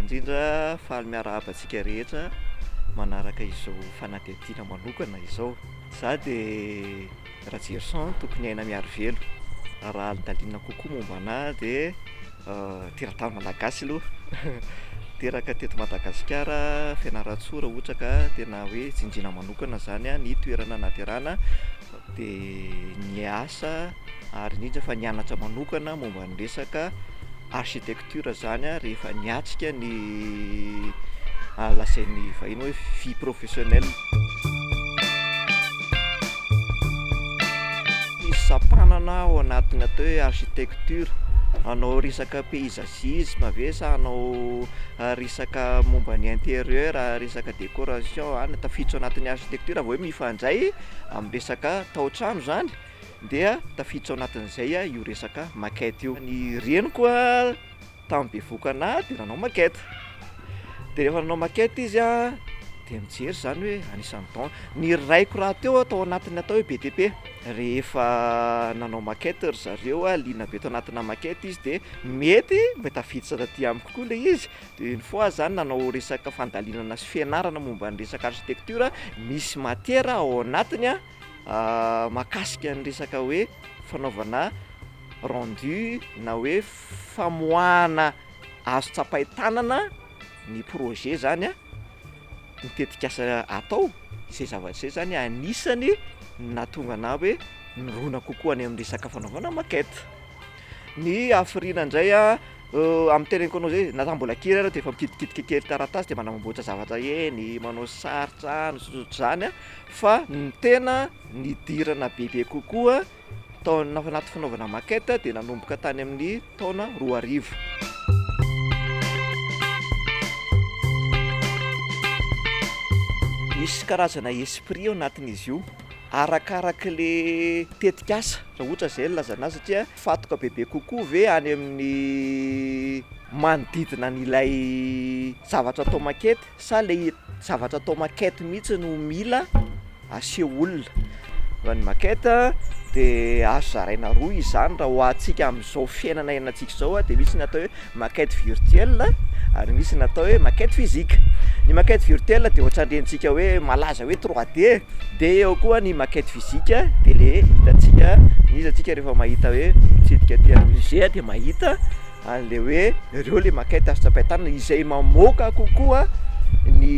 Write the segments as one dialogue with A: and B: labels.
A: indrindra, faly miarahaba antsika rehetra manaraka izao fanadihadiana manokana izao. Za de Rajerison Tokiniaina Miarivelo. Raha alindalina kokoa momba anah de teratany malagasy aloha, teraka teto Madagasikara, Fianarantsoa raha ohatra ka tena hoe tsinjina manokana zany ny toerana nahaterahana de niasa ary indrindra fa nianatra manokana momba ny resaka architecture zany rehefa niatrika ny lazain'ny vahiny hoe vie professionnelle. Misy sampanana ao anatin'ny atao hoe architecture, hanao resaka paysagisme ve sa hanao resaka momba ny intérieur, resaka décoration, any tafiditra ao anatin'ny architecture vao hoe mifandray amin'ny resaka tao-trano zany dia tafiditra ao anatin'izay io resaka maquette io. Ny reniko a tamin'ny bevohoka anah de nanao maquette, de rehefa nanao maquette izy a de mijery zany hoe anisan'ny don, ny raiko rahateo tao anatin'ny atao hoe BTP, rehefa nanao maquette ry zareo a, liana be tao anatina maquette izy de mety mba tafiditra taty amiko koa le izy, de une fois zany nanao resaka fandalinana sy fianarana momba ny resaka architecture, misy matière ao anatiny a mahakasika ny resaka hoe fanaovana rendu na hoe famoahana azo tsapain-tanana ny projet zany a, ny tetikasa atao, zay zavatra zay zany anisany nahatonga anah hoe nirona kokoa any am'resaka fanaovana maquette. Ny hafiriana ndray a Amin'ny teneniko anao zay, na za mbola kely ara de efa mikitikitika kely taratasy de manamboatra zavatra eny, manao sary trano sy ohatrohatr'zany a, fa ny tena nidirana bebe kokoa tao anaty fanaovana maquette de nanomboka tany amin'ny taona 2000. Misy karazana esprit ao anatin'izy io, arakarak'le tetikasa raha ohatra zay no ilazana azy satria Mifatoka bebe kokoa ve any amin'ny manodidina an'ilay zavatra atao maquette sa le zavatra atao maquette mihitsy no mila aseho olona? Raha ny maquette de azo zaraina roa izany raha ho antsika amin'izao fiainana iainantsika izao de misy ny atao hoe maquette virtuelle ary misy ny atao hoe maquette physique. Ny maquette virtuelle de ohatran'irentsika hoe malaza hoe trois D, de eo koa ny maquette physique de le hitantsika, iza tsika rehefa mahita hoe mitsidika aty amin'ny musée de mahita an'le hoe ireo le maquette azo tsapain-tanana izay mamoaka kokoa ny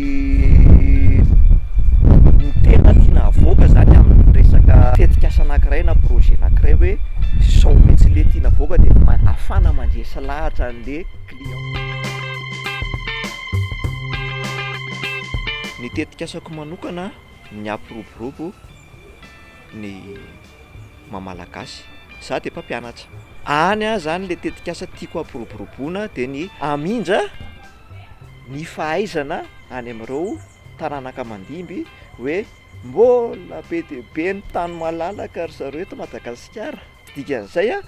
A: ny tena tiana avoaka zany amin'ny resaka tetikasa anankiray na projet anankiray hoe zao mihitsy le tiana avoaka de ma- ahafahana mandresy lahatra an'le client. Ny tetikasako manokana ny hampiroborobo ny maha malagasy, za de mpampianatra, any aho zany le tetikasa tiako hampiroboroboana de ny hamindra ny fahaizana any amin'ireo taranaka mandimby hoe mbola be dia be ny tany malalaka ry zareo eto Madagasikara, dikan'izay a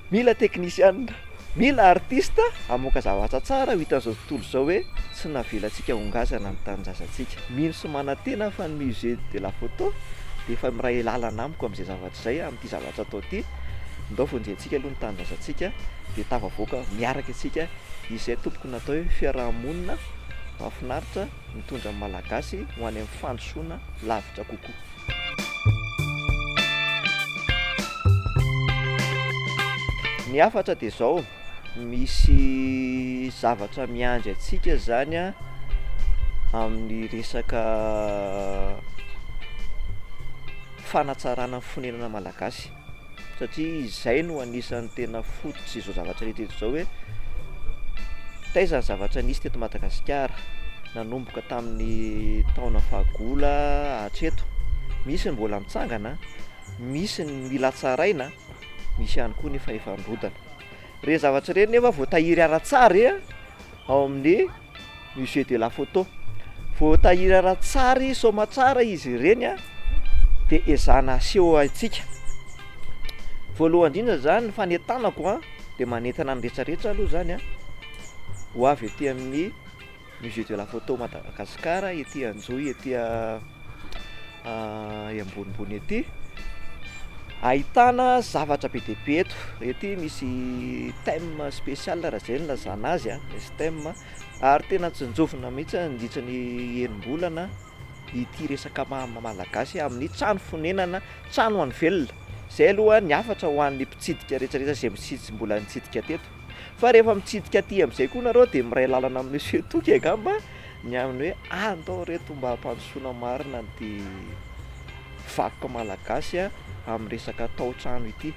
A: mila teknisianina, mila artista hamoaka zavatra tsara ho hitan'izao tontolo izao hoe tsy navelantsika ho ngazana ny tanindrazantsika. Mino sy manantena aho fa ny musée de la photo dia efa miray lalana amiko amin'izay zavatra izay, amin'ity zavatra atao ity, ndao vonjentsika aloha ny tanindrazantsika dia tafavoaka miaraka isika. Izay tompoko no atao hoe fiaraha-monina mahafinaritra mitondra ny Malagasy ho any amin'ny fandrosoana lavitra kokoa. Ny hafatra dia izao, misy zavatra miandry antsika zany a amin'ny resaka fanatsarana ny fonenana malagasy. satria izay no anisan'ny tena fototr'izao zavatra rehetra rehetra izao hoe taiza ny zavatra nisy teto Madagasikara nanomboka tamin'ny taona fahagola hatreto, misy ny mbola mitsangana, misy ny mila tsaraina, misy ihany koa ny efa efa nirodana. Ireny zavatra ireny nefa voatahiry ara-tsary ao amin'ny musée de la photo. Voatahiry ara-tsary soamatsara izy ireny a, de ezahana aseho antsika. Voalohany indrindra zany ny fanentanako a, de manentana ny retraretra aloha zany a, ho avy aty amin'ny musée de la photo Madagascar ety Anjohy ety ambonimbony ety. Ahitana zavatra be dia be eto, ety misy thème spécial raha zay no ilazana azy a, misy thème ary tena tsinjovina mihitsy mandritra ny enim-bolana ity resaka maha malagasy amin'ny trano fonenana, trano ho an'ny velona, zay aloha ny hafatra ho an'ny mpitsidika rehetrarehetra zay tsy mbola nitsidika teto, fa rehefa mitsidika aty am'zay koa nareo de miray lalana amin'ny monsieur Toky angamba ny amin'ny hoe andao reto mba hampandrosoana marina an'ity vakoka malagasy a amin'ny resaka tao-trano ity.